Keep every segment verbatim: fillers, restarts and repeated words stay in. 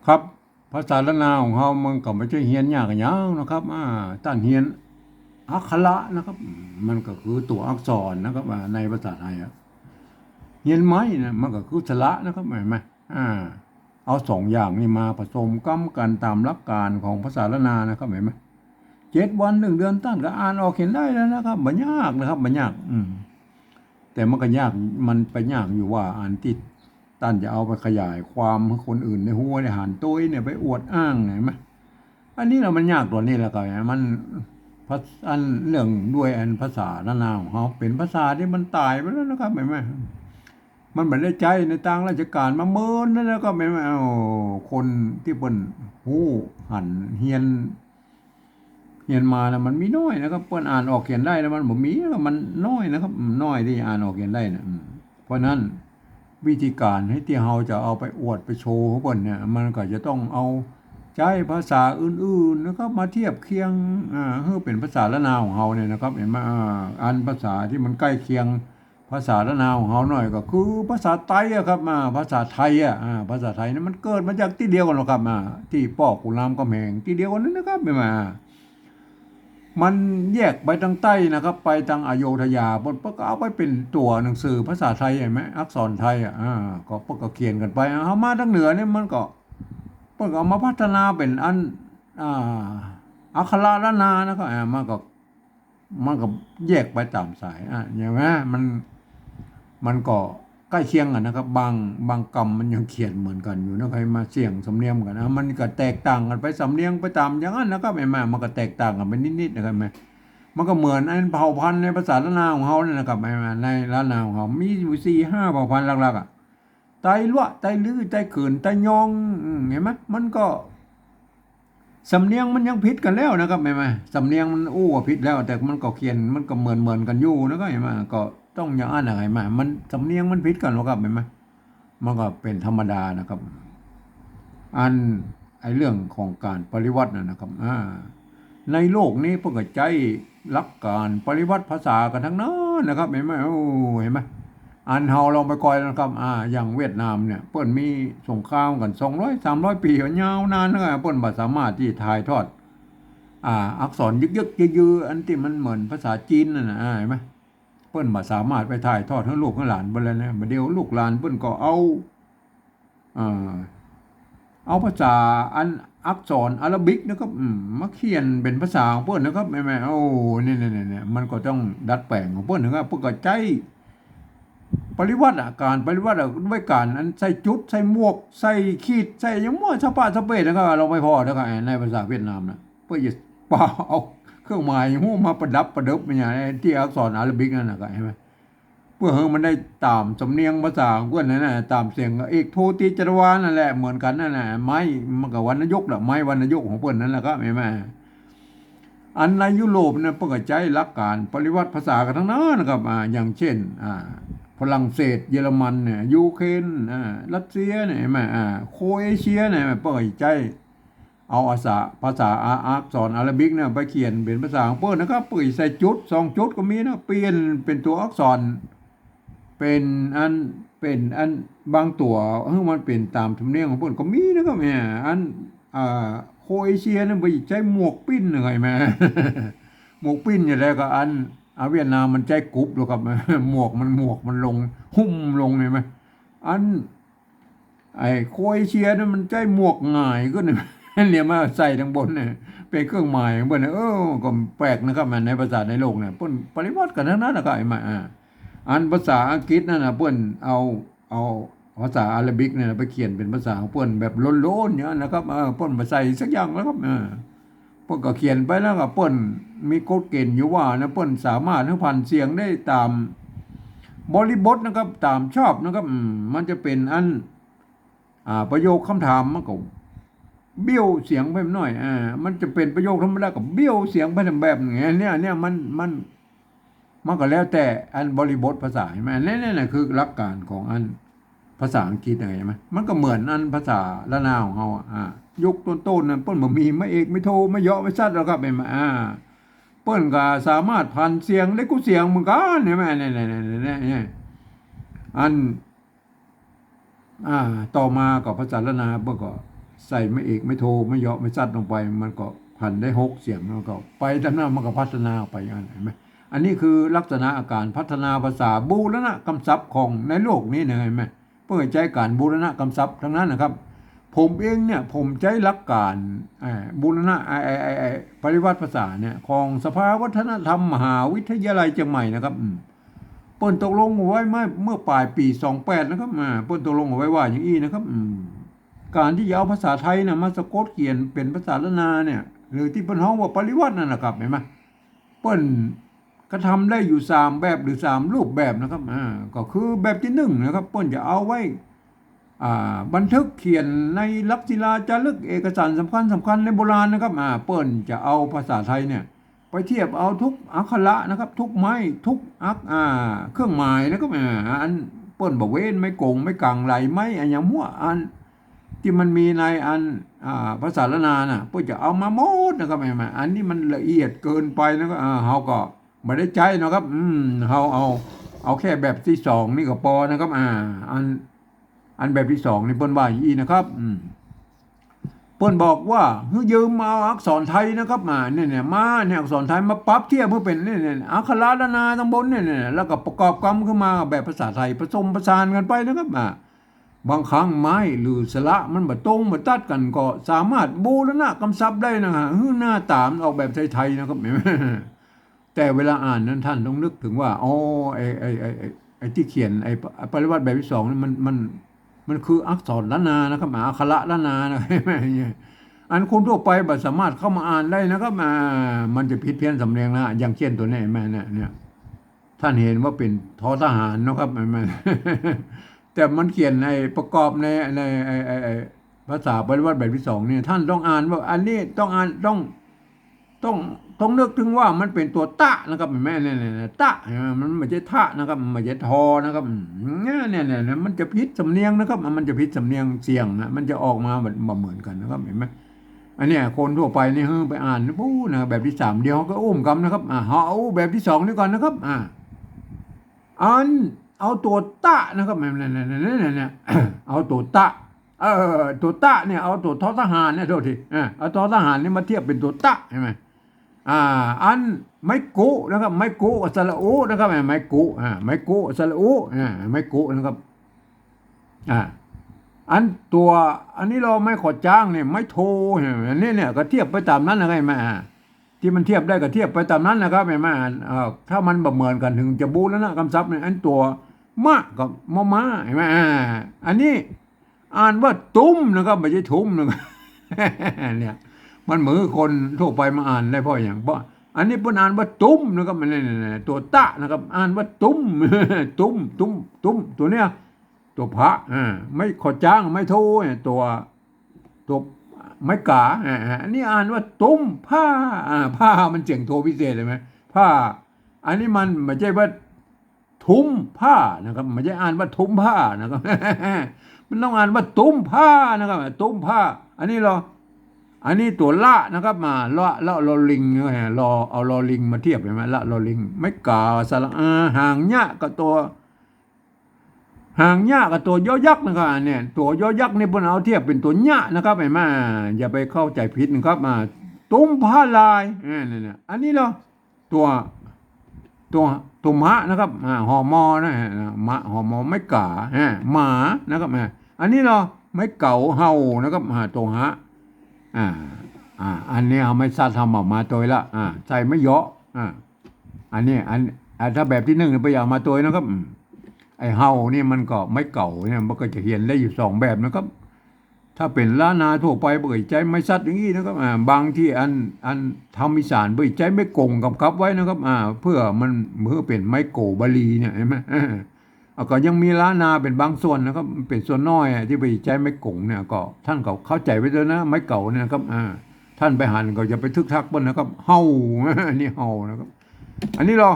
ครับ ภาษาล้านนาของเฮามันก็บ่ใจ้เฮียนยากอะหยังนะครับ อ่า ต้านเฮียนอักขระนะครับ มันก็คือตั๋วอักษรนะครับ อ่า ในภาษาไทยอะ เฮียนไม้นะ มันก็คือสระนะครับ หันก่อ อ่า เอาสองอย่างนี้มาผสมกำกั๋นต๋ามหลักก๋านของภาษาล้านนานะครับ หันก่อ เจ็ดวันหนึ่งเดือนต้านก็อ่านออกเขียนได้แล้วนะครับ บ่ยากนะครับ บ่ยาก อืม แต่มันก็ยาก มันไปยากอยู่ว่าอันตี้ต้านจะเอาไปขยายความหื้อคนอื่นได้ฮู้ได้หันโตยเนี่ยไปอวดอ้างเนี่ย หันก่อ อันนี้ละมันยากตั๋วนี้ละก็ มัน ภาษ- อันเรื่องด้วยอันภาษาล้านนาของเฮาเป๋นภาษาตี้มันต๋ายไปแล้วนะครับ หันก่อ มันบ่ได้ใจ๊ในตางราชก๋านมาเมินแล้วนะครับ หันก่อ เอ้า คนตี้เปิ้นฮู้หันเฮียน เฮียนมานะมันมีน้อยนะครับ เปิ้นอ่านออกเขียนได้นะมันบ่มีนะ มันน้อยนะครับ อืม น้อยตี้อ่านออกเขียนได้นะ อืม เพราะนั้นวิธีก๋านตี้เฮาจะเอาไปอวดไปโชว์เปิ้นเนี่ย มันก็จะต้องเอาใจ๊ภาษาอื่นๆ นะครับ มาเทียบเคียง อ่า หื้อเป๋นภาษาล้านนาของเฮาเนี่ยนะครับ หันก่อ อ่า อันภาษาตี้มันใก้เคียง ภาษาล้านนาของเฮาหน่อยก็คือภาษาไตอะครับ อ่า ภาษาไทยอะ อ่า ภาษาไทยนี่มันเกิดมาจากตี้เดียวกั๋นหรอกครับ อ่า ตี้ป้อขุนรามคำแหงตี้เดียวกั๋นนั่นนะครับ หันก่อ มันแยกไปตางใต้นะครับ ไปตางอโยธยา เปิ้น เปิ้นก็เอาไปเป๋นตั๋วหนังสือภาษาไทย หันก่อ อักษรไทยอะ อ่า ก็เปิ้นก็เขียนกั๋นไป เอามาตางเหนือนี่มันก็ เปิ้นก็เอามาพัฒนาเป๋นอัน อ่า อักขระล้านนานะครับ อ่า มันก็ มันก็แยกไปต๋ามสาย อ่ะ หันก่อ มัน มันก็ใก้เคียงกั๋นนะครับ บาง บางกำมันยังเขียนเหมือนกั๋นอยู่นะ ใผมาเสียงสำเนียงกั๋นนะ มันก็แตกต่างกั๋นไป สำเนียงไปต๋ามอย่างนั้นนะครับ หันก่อ มันก็แตกต่างกั๋นไปนิดๆ นะครับ หันก่อ มันก็เหมือนอันเผ่าพันธุ์ในภาษาล้านนาของเฮาเนี่ยนะครับ หันก่อ ในล้านนาของเฮามีอยู่สี่ห้าเผ่าพันธุ์หลักๆ อะ ไตลัว ไตลื้อ ไตเขิน ไตยอง อืม หันก่อ มันก็ สำเนียงมันยังผิดกั๋นแล้วนะครับ หันก่อ สำเนียงมันอู้ว่าผิดแล้ว แต่มันก็เขียน มันก็เหมือนๆ กั๋นอยู่นะครับ หันก่อ ก็ต้องอย่างอั้นนะ หันก่อ มันสำเนียงมันผิดกั๋นแล้วครับ หันก่อ มันก็เป๋นธรรมดานะครับ อัน ไอ้เรื่องของก๋านปริวัติน่ะนะครับ อ่า ในโลกนี้เปิ้นก็ใจ๊หลักก๋านปริวัติภาษากั๋นตังนั้นนะครับ หันก่อ โอ้ หันก่อ อันเฮาลองไปกอยนะครับ อ่า อย่างเวียดนามเนี่ย เปิ้นมีสงครามกั๋นสองร้อยสามร้อยปี๋ ยาวนานนะครับ เปิ้นบ่สามารถตี้ถ่ายทอด อ่า อักษรยึกๆ ยือๆ อันตี้มันเหมือนภาษาจีนนั่นน่ะ อ่า หันก่อ เปิ้นบ่สามารถไปถ่ายทอดหื้อลูกหื้อหลานเปิ้นแล้วนะ บ่าเดี่ยวลูกหลานเปิ้นก็เอา อ่า เอาภาษาอันอักษรอาราบิกนะครับ อืม มาเขียนเป๋นภาษาของเปิ้นนะครับ หันก่อ โอ้ เนี่ยๆๆๆ มันก็ต้องดัดแป๋งของเปิ้นนะครับ เปิ้นก็ใจ๊ปริวัติอะ ก๋านปริวัติอะ ด้วยก๋านอันใส่จุด ใส่หมวก ใส่ขีด ใส่หยังมั่วสะปะสะเปะนะครับ ลองไปผ่อนะครับ ในภาษาเวียดนามน่ะ เปิ้นจะปาเอาเครื่องหมายฮู้มาประดับประเดิบมันอย่างไอ้ตี้อักษรอาราบิกนั่นนะครับ หันก่อ เปื้อหื้อมันได้ต๋ามสำเนียงภาษาของเปิ้นนั่นน่ะ ต๋ามเสียงเอกโทติจรวานั่นแหละ เหมือนกั๋นนั่นน่ะ ไม้ มันก็วรรณยุกต์แหละ ไม้วรรณยุกต์ของเปิ้นนั่นแหละครับ หันก่อ อันในยุโรปเนี่ย เปิ้นก็ใจ๊หลักก๋านปริวัติภาษากั๋นตังนั้นนะครับ อ่า อย่างเช่น อ่า ฝรั่งเศส เยอรมันเนี่ย ยูเครน อ่า รัสเซียเนี่ย หันก่อ อ่า โครเอเชียเนี่ย เปิ้นก็ใจ๊ เอาอาสา ภาษาอา อักษรอาราบิกเนี่ยไปเขียนเป๋นภาษาของเปิ้นนะครับ เปิ้นใส่จุด สองจุดก็มีนะ เปลี่ยนเป๋นตั๋วอักษร เป๋นอัน เป๋นอันบางตั๋ว หื้อมันเป๋นต๋ามสำเนียงของเปิ้นก็มีนะครับ เนี่ย อัน อ่า โครเอเชียเนี่ยไปใจ๊หมวกปิ้นนะครับ หันก่อ หมวกปิ้นอย่างใดก็อัน อ่า เวียดนามมันใจ๊กุบแล้วครับ หมวกมัน หมวกมันลง หุ้มลง หันก่อ อัน ไอ้โครเอเชียเนี่ยมันใจ๊หมวกหงายขึ้น เนี่ยมาใส่ตังบนเนี่ย เป๋นเครื่องหมายของเปิ้นเนี่ย เออ ก็แปลกนะครับ ในภาษาในโลกเนี่ย เปิ้นปริวัติกั๋นตังนั้นนะครับ หันก่อ อ่า อันภาษาอังกฤษนั่นน่ะ เปิ้นเอา เอาภาษาอาราบิกเนี่ยไปเขียนเป๋นภาษาของเปิ้นแบบโล้นๆ อย่างนั้นนะครับ เออ เปิ้นบ่ใส่สักอย่างแล้วครับ เออ เปิ้นก็เขียนไปแล้วก็เปิ้นมีกฎเกณฑ์อยู่ว่านะ เปิ้นสามารถหื้อผันเสียงได้ต๋ามบริบทนะครับ ต๋ามชอบนะครับ อืม มันจะเป๋นอัน อ่า ประโยคคำถามมันก็เบี้ยวเสียงไปหน่อย อ่า มันจะเป๋นประโยคธรรมดาก็เบี้ยวเสียงไปแบบนี้ เนี่ย เนี่ย มัน มัน มันก็แล้วแต่อันบริบทภาษา หันก่อ เนี่ย เนี่ย เนี่ยคือหลักก๋านของอันภาษาอังกฤษ หันก่อ มันก็เหมือนอันภาษาล้านนาของเฮาอะ อ่า ยุคต้นๆ นั้นเปิ้นบ่มีไม้เอก ไม้โท ไม้เยาะ ไม้สัตว์หรอกครับ หันก่อ อ่า เปิ้นก็สามารถผันเสียงได้กู้เสียงเหมือนกั๋น หันก่อ เนี่ย เนี่ย เนี่ย อัน อ่า ต่อมาก็ภาษาล้านนาเปิ้นก็ ใส่ไม้เอก ไม้โท ไม้เยาะ ไม้สัตว์ลงไป มันก็ผันได้หกเสียง มันก็ไปต๋ามนั้น มันก็พัฒนาไปอย่างนั้น หันก่อ อันนี้คือลักษณะอาก๋านพัฒนาภาษา บูรณะกำศัพท์ของในโลกนี้นะ หันก่อ เปิ้นใจ๊ก๋านบูรณะกำศัพท์ตังนั้นนะครับ ผมเองเนี่ย ผมใจ๊หลักก๋าน อ่า บูรณะ ไอ้ ไอ้ ไอ้ ไอ้ ปริวัติภาษาเนี่ย ของสภาวัฒนธรรมมหาวิทยาลัยเจียงใหม่นะครับ อืม เปิ้นตกลงเอาไว้เมื่อ เมื่อป๋ายปี๋สองแปดนะครับ อ่า เปิ้นตกลงเอาไว้ว่าอย่างอี้นะครับ อืม ก๋านตี้จะเอาภาษาไทยน่ะมาสะกดเขียนเป๋นภาษาล้านนาเนี่ย หรือตี้เปิ้นฮ้องว่าปริวัตินั่นนะครับ หันก่อ เปิ้นกระทำได้อยู่สามแบบหรือสามรูปแบบนะครับ อ่า ก็คือแบบตี้นึ่งนะครับ เปิ้นจะเอาไว้ อ่า บันทึกเขียนในหลักศิลาจารึกเอกสารสำคัญสำคัญในโบราณนะครับ อ่า เปิ้นจะเอาภาษาไทยเนี่ย ไปเทียบเอาทุกอักขระนะครับ ทุกไม้ ทุกอัก อ่า เครื่องหมายนะครับ อ่า อันเปิ้นบ่เว้น ไม้กง ไม้กัง ไหล่ไม้ อะหยังหั้ว อันตี้มันมีในอัน อ่า ภาษาล้านนาน่ะ เปิ้นจะเอามาหมดนะครับ หันก่อ อันนี้มันละเอียดเกินไปนะครับ อ่า เฮาก็บ่ได้ใจ๊นะครับ อืม เฮาเอา เอาแค่แบบตี้สองนี่ก็ปอนะครับ อ่า อัน อันแบบตี้สองนี่เปิ้นว่าอย่างอี้นะครับ อืม เปิ้นบอกว่าหื้อยืมเอาอักษรไทยนะครับ มาเนี่ย เนี่ย มาเนี่ย อักษรไทยมาปรับเทียบหื้อเป๋นเนี่ย เนี่ย อักขระล้านนาตังบนเนี่ย เนี่ย แล้วก็ประกอบกำขึ้นมาแบบภาษาไทย ผสมผสานกั๋นไปนะครับ อ่า บางครั้งไม้หรือสระมันบ่ตรงบ่ตัดกั๋น ก็สามารถบูรณะกำศัพท์ได้นะฮะ หื้อหน้าต๋ามันออกแบบไทยๆ นะครับ แต่เวลาอ่านนั้นต้านต้องนึกเถิงว่า อ๋อ ไอ้ ไอ้ ไอ้ ไอ้ ไอ้ตี้เขียนไอ้ป- ปริวัติแบบตี้สองนี่มัน มัน มันคืออักษรล้านนานะครับ อักขระล้านนานะ อันคนทั่วไปบ่สามารถเข้ามาอ่านได้นะครับ อ่า มันจะผิดเพี้ยนสำเนียงนะ อย่างเช่นตั๋วนี้ หันก่อ เนี่ย เนี่ย ต้านหันว่าเป๋นทอทหารนะครับ หันก่อ แต่มันเขียนในประกอบใน ใน ไอ้ ไอ้ ไอ้ ภาษาปริวัติแบบตี้สองเนี่ย ต้านต้องอ่านว่า อันนี้ต้องอ่าน ต้อง ต้อง ต้องนึกเถิงว่ามันเป๋นตั๋วตะนะครับ หันก่อ เนี่ย เนี่ย เนี่ย ตะ หันก่อ มันบ่ใจ้ทะนะครับ มันบ่ใจ้ทอนะครับ อืม เนี่ย เนี่ย เนี่ย เนี่ย มันจะผิดสำเนียงนะครับ มันจะผิดสำเนียงเสียงนะ มันจะออกมาบ่ บ่เหมือนกั๋นนะครับ หันก่อ อันเนี้ยคนทั่วไปนี่ หื้อไปอ่านปู๊นะ แบบตี้สาม เดี๋ยวก็อุ้มกำนะครับ อ่า เฮาเอาแบบตี้สองนี่ก่อนนะครับ อ่า อันเอาตั๋วตะนะครับ เนี่ย เนี่ย เนี่ย เนี่ย เอาตั๋วตะ เอ่อ ตั๋วตะเนี่ย เอาตั๋วทอทหารเนี่ย โทษที อ่า เอาทอทหารเนี่ยมาเทียบเป๋นตั๋วตะ หันก่อ อ่า อันไม้กุนะครับ ไม้กุกับสระอุนะครับ ไม้กุ อ่า ไม้กุ สระอุ อ่า ไม้กุนะครับ อ่า อันตั๋ว อันนี้ลอ ไม้ขอจ๊างเนี่ย ไม้โท เนี่ย อันนี้เนี่ย ก็เทียบไปต๋ามนั้นนะ หันก่อ อ่า ตี้มันเทียบได้ก็เทียบไปต๋ามนั้นนะครับ หันก่อ อ่า ถ้ามันบ่เหมือนกั๋นเถิงจะบูรณะกำศัพท์เนี่ย อันตั๋วมะกับมอม้า หันก่อ อ่า อันนี้อ่านว่าตุ้มนะครับ บ่ใจ้ทุ่มนะครับ เนี่ย มันบ่หื้อคนทั่วไปมาอ่านได้ เพราะหยัง เพราะอันนี้เปิ้นอ่านว่าตุ้มนะครับ อันนี้ เนี่ย ตั๋วตะนะครับ อ่านว่าตุ้ม ตุ้ม ตุ้ม ตุ้ม ตั๋วเนี้ย ตั๋วผะ อ่า ไม้ขอจ๊าง ไม้โทเนี่ย ตั๋ว ตั๋วไม้ก๋า อ่า อ่า อันนี้อ่านว่าตุ้มผ้า อ่า ผ้ามันเสียงโทพิเศษ หันก่อ ผ้า อันนี้มันบ่ใจ้ว่าทุ่มผ้านะครับ บ่ใจ้อ่านว่าทุ่มผ้านะครับ มันต้องอ่านว่าตุ้มผ้านะครับ ตุ้มผ้า อันนี้ลอ อันนี้ตั๋วละนะครับ มา ละ ละ ลอลิง เนี่ย ลอ เอาลอลิงมาเทียบ หันก่อ ละ ลอลิง ไม้ก๋า สระอา หางเยาะกับตั๋ว หางเยาะกับตั๋วยอยักษ์นะครับ อันเนี้ย ตั๋วยอยักษ์นี่เปิ้นเอาเทียบเป๋นตั๋วเยาะนะครับ หันก่อ อย่าไปเข้าใจ๋ผิดนะครับ อ่า ตุ้มผ้าลาย อ่า เนี่ย เนี่ย อันนี้ลอ ตั๋ว ตั๋ว ตั๋วมะนะครับ อ่า หอมอนะฮะ มะ หอมอ ไม้ก๋า อ่า หมานะครับ อ่า อันนี้ลอ ไม้เก๋า เห่านะครับ อ่า ตั๋วหะ อ่า อ่า อันนี้เอาไม้สัตว์เฮามาตวยละ อ่า ใส่ไม้เยาะ อ่า อันนี้ อัน อ่า ถ้าแบบตี้นึ่งเนี่ยบ่อยากมาตวยนะครับ อืม ไอ้เห่านี่มันก็ไม้เก๋าเนี่ย มันก็จะเขียนได้อยู่สองแบบนะครับ ถ้าเป๋นล้านนาทั่วไปเปิ้นใจ๊ไม้สัตว์อย่างอี้นะครับ อ่า บางตี้อัน อันทำอีสานเปิ้นใจ๊ไม้กงกำกับไว้นะครับ อ่า เปื้อมัน เปื้อเป๋นไม้โกบาลีเนี่ย หันก่อ อ่า อ่า ก็ยังมีล้านนาเป๋นบางส่วนนะครับ เป๋นส่วนน้อยอะตี้เปิ้นใจ๊ไม้กงเนี่ย ก็ต้านก็เข้าใจ๋ไว้เต๊อะนะ ไม้เก๋าเนี่ยนะครับ อ่า ต้านไปหันก็อย่าไปทึกทักเปิ้นนะครับ เห่า อันนี้เห่านะครับ อันนี้ลอ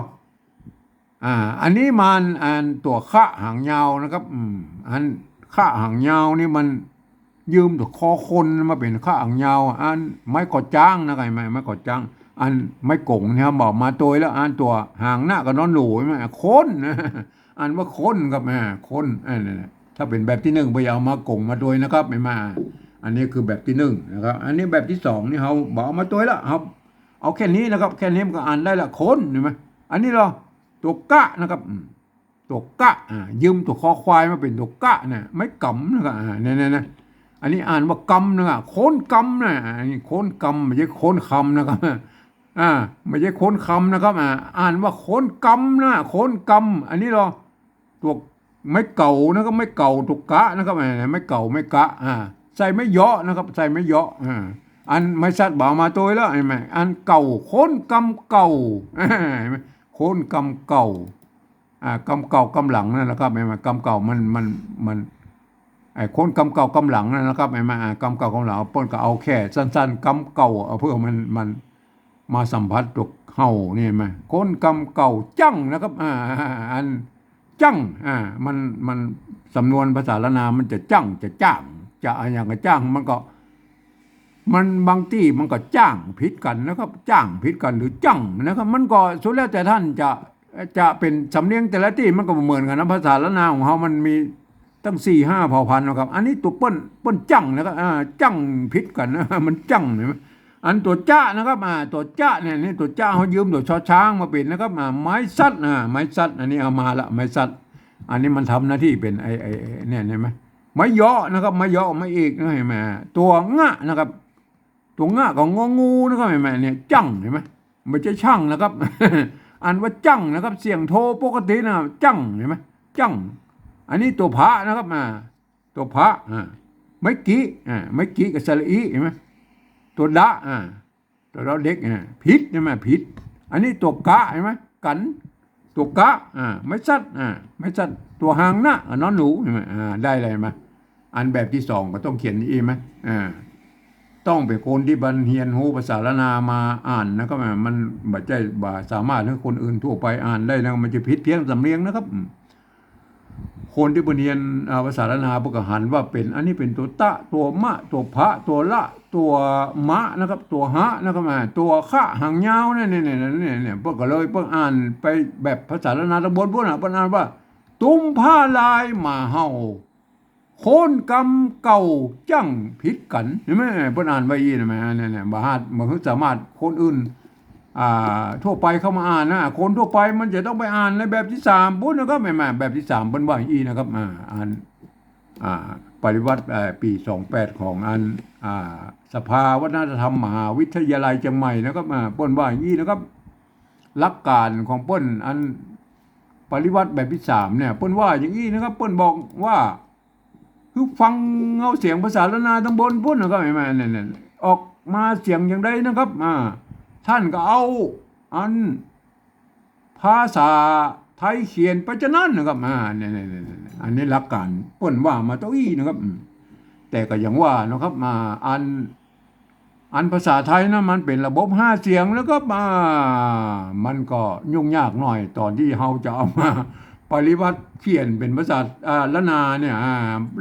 อ่า อันนี้มัน อันตั๋วขะหางยาวนะครับ อืม อันขะหางยาวนี่มันยืมตั๋วคอคนมาเป๋นขะหางยาว อันไม้ขอจ๊างนะครับ ไม้ ไม้ขอจ๊าง อันไม้กงเนี่ยบ่มาตวยละ อันตั๋วหางนะกับนอนหนู หันก่อ คน อ่านว่าคนครับ อ่า คน อ่า นั่นแหละ ถ้าเป๋นแบบตี้นึ่งเปิ้นเอาไม้กงมาตวยนะครับ หันก่อ อ่า อันนี้คือแบบตี้นึ่งนะครับ อันนี้แบบตี้สองนี่เฮาบ่เอามาตวยละ เฮาเอาแค่นี้นะครับ แค่นี้มันก็อ่านได้ละ คน เห็นไหม อันนี้ลอ ตั๋วกะนะครับ อืม ตั๋วกะ อ่า ยืมตั๋วคอควายมาเป๋นตั๋วกะนะ ไม้กำนะครับ อ่า เนี่ย เนี่ย เนี่ย อันนี้อ่านว่ากำนะครับ คนกำนะ อ่า อันนี้คนกำ บ่ใจ้คนคำนะครับ อ่า บ่ใจ้คนคำนะครับ อ่า อ่านว่าคนกำนะ คนกำ อันนี้ลอ ตั๋วไม้เก๋านะครับ ไม้เก๋า ตั๋วกะนะครับ อ่า ไม้เก๋า ไม้กะ อ่า ใส่ไม้เยาะนะครับ ใส่ไม้เยาะ อ่า อันไม้สัตว์บ่เอามาตวยละ เห็นไหม อันเก๋า คนกำเก๋า เห็นไหม คนกำเก๋า อ่า กำเก๋ากำหลังนั่นนะครับ เห็นไหม กำเก๋ามัน มัน มัน ไอ้คนกำเก๋ากำหลังนั่นนะครับ เห็นไหม อ่า กำเก๋ากำหลัง เปิ้นก็เอาแค่สั้นๆ กำเก๋า เอาเพื่อมัน มันมาสัมผัสตั๋วเฮานี่ เห็นไหม คนกำเก๋าจั้งนะครับ อ่า อันจั้ง อ่า มัน มัน สำนวนภาษาล้านนามันจะจั้ง จะจ้าง จะอะหยังก็จ้าง มันก็ มันบางตี้มันก็จ้างผิดกั๋นนะครับ จ้างผิดกั๋นหรือจั้งนะครับ มันก็สุดแล้วแต่ต้านจะ จะเป๋นสำเนียงแต่ละตี้มันก็บ่เหมือนกั๋นนะ ภาษาล้านนาของเฮามันมีตั้งสี่ห้าเผ่าพันธุ์นะครับ อันนี้ตั๋วเปิ้น เปิ้นจั้งนะครับ อ่า จั้งผิดกั๋นนะ มันจั้ง เห็นไหม อันตั๋วจ๊ะนะครับ อ่า ตั๋วจ๊ะเนี่ย นี่ตั๋วจ๊ะเฮายืมตั๋วชอช้างมาเป๋นนะครับ อ่า ไม้สัตว์ อ่า ไม้สัตว์ อันนี้เอามาละ ไม้สัตว์ อันนี้มันทำหน้าตี้เป๋นไอ้ ไอ้ ไอ้เนี่ย เห็นไหม ไม้เยาะนะครับ ไม้เยาะ ไม้เอกนะ เห็นไหม ตั๋วงะนะครับ ตั๋วงะก็งองูนะครับ เห็นไหม เนี่ย จั้ง เห็นไหม บ่ใจ้ช่างนะครับ อ่านว่าจั้งนะครับ เสียงโทปกตินะ จั้ง เห็นไหม จั้ง อันนี้ตั๋วผะนะครับ อ่า ตั๋วผะ อ่า ไม้กิ อ่า ไม้กิกับสระอิ เห็นไหม ตั๋วดะ อ่า ตั๋วดอเด็ก อ่า ผิด เห็นไหม ผิด อันนี้ตั๋วกะ เห็นไหม กั๋น ตั๋วกะ อ่า ไม้สัตว์ อ่า ไม้สัตว์ ตั๋วหางนะ อ่า นอนหนู เห็นไหม อ่า ได้เลย เห็นไหม อันแบบตี้สองก็ต้องเขียนอี้ไหม อ่า ต้องเป๋นคนตี้บ่เฮียนฮู้ภาษาล้านนามาอ่านนะครับ อ่า มันบ่ใจ้ บ่สามารถหื้อคนอื่นทั่วไปอ่านได้นะ มันจะผิดเพี้ยนสำเนียงนะครับ อืม คนตี้บ่เฮียน อ่า ภาษาล้านนาเปิ้นก็หันว่าเป๋น อันนี้เป๋นตั๋วตะ ตั๋วมะ ตั๋วผะ ตั๋วละ ตั๋วมะนะครับ ตั๋วหะนะครับ อ่า ตั๋วคะหางยาวเนี่ย เนี่ย เนี่ย เนี่ย เนี่ย เปิ้นก็เลย เปิ้นอ่านไปแบบภาษาล้านนาต๋ำบลปู๊นน่ะ เปิ้นอ่านว่า ตุ้มผ้าลายหมาเห่า คนกำเก๋าจั้งผิดกั๋น เห็นไหม เปิ้นอ่านไว้อี้นะ แหม เนี่ย เนี่ย บ่อาจ บ่สามารถคนอื่น อ่า ทั่วไปเข้ามาอ่านนะ คนทั่วไปมันจะต้องไปอ่านในแบบตี้สามปู๊นนะครับ แหม แบบตี้สามเปิ้นว่าอี้นะครับ อ่า อัน อ่า ปริวัติ เอ่อ ปี๋สองแปดของอัน อ่า สภาวัฒนธรรมมหาวิทยาลัยเจียงใหม่นะครับ อ่า เปิ้นว่าอี้นะครับ หลักการของเปิ้นอันปริวัติแบบตี้สามเนี่ย เปิ้นว่าอย่างอี้นะครับ เปิ้นบอกว่า คือฟังเอาเสียงภาษาล้านนาต๋ำบลปู๊นนะครับ เห็นไหม เนี่ย เนี่ย ออกมาเสียงอย่างใดนะครับ อ่า ต้านก็เอาอันภาษาไทยเขียนไปจะนั้นนะครับ อ่า เนี่ย เนี่ย เนี่ย เนี่ย อันนี้หลักการเปิ้นว่ามาตวยอี้นะครับ อืม แต่ก็อย่างว่านะครับ อ่า อัน อันภาษาไทยนะมันเป๋นระบบห้าเสียงนะครับ อ่า มันก็ยุ่งยากหน่อยต๋อนตี้เฮาจะเอามาปริวัติเขียนเป๋นภาษา อ่า ล้านนาเนี่ย อ่า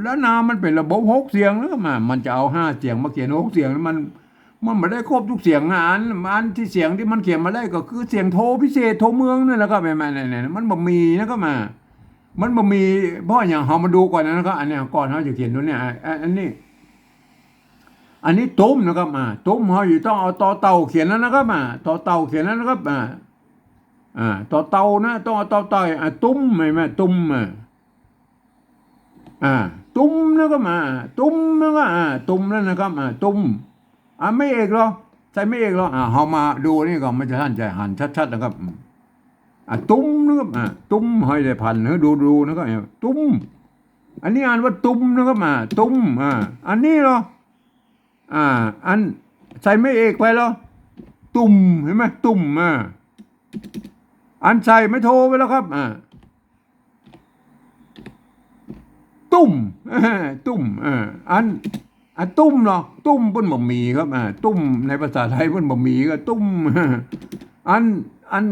ล้านนามันเป๋นระบบหกเสียงนะครับ อ่า มันจะเอาห้าเสียงมาเขียนหกเสียง มัน มันบ่ได้ครบกู้เสียงนะ อัน อันตี้เสียงตี้มันเขียนมาได้ก็คือเสียงโทพิเศษ โทเมืองนั่นแหละครับ แหม เนี่ย เนี่ย มันบ่มีนะครับ อ่า มันบ่มี เพราะอย่างเฮามาดูก่อนนะครับ อันเนี้ยก่อนเฮาจะเขียนต๋วเนี้ย อ่า อันนี้ อันนี้ตุ้มนะครับ อ่า ตุ้มเฮาจะต้องเอาตอเต่าเขียนแล้วนะครับ อ่า ตอเต่าเขียนแล้วนะครับ อ่า อ่า ตอเต่านะ ต้องเอาตอเต่า อ่า ตุ้ม เห็นไหม ตุ้ม อ่า อ่า ตุ้มนะครับ อ่า ตุ้มนะครับ อ่า ตุ้มแล้วนะครับ อ่า ตุ้ม อ่า ไม้เอกลอ ใส่ไม้เอกลอ อ่า เฮามาดูนี่ก่อน มันจะ ต้านจะหันชัดๆนะครับ อืม อ่า ตุ้มนะครับ อ่า ตุ้ม เฮาจะผันหื้อดูๆนะครับ ตุ้ม อันนี้อ่านว่าตุ้มนะครับ อ่า ตุ้ม อ่า อันนี้ลอ อ่า อันใส่ไม้เอกไปลอ ตุ่ม เห็นไหม ตุ่ม อ่า อันใส่ไม้โทไปแล้วครับ อ่า ตุ้ม ตุ้ม อ่า อัน อันตุ้มลอ ตุ้มเปิ้นบ่มีครับ อ่า ตุ้มในภาษาไทยเปิ้นบ่มีก็ตุ้ม อัน อัน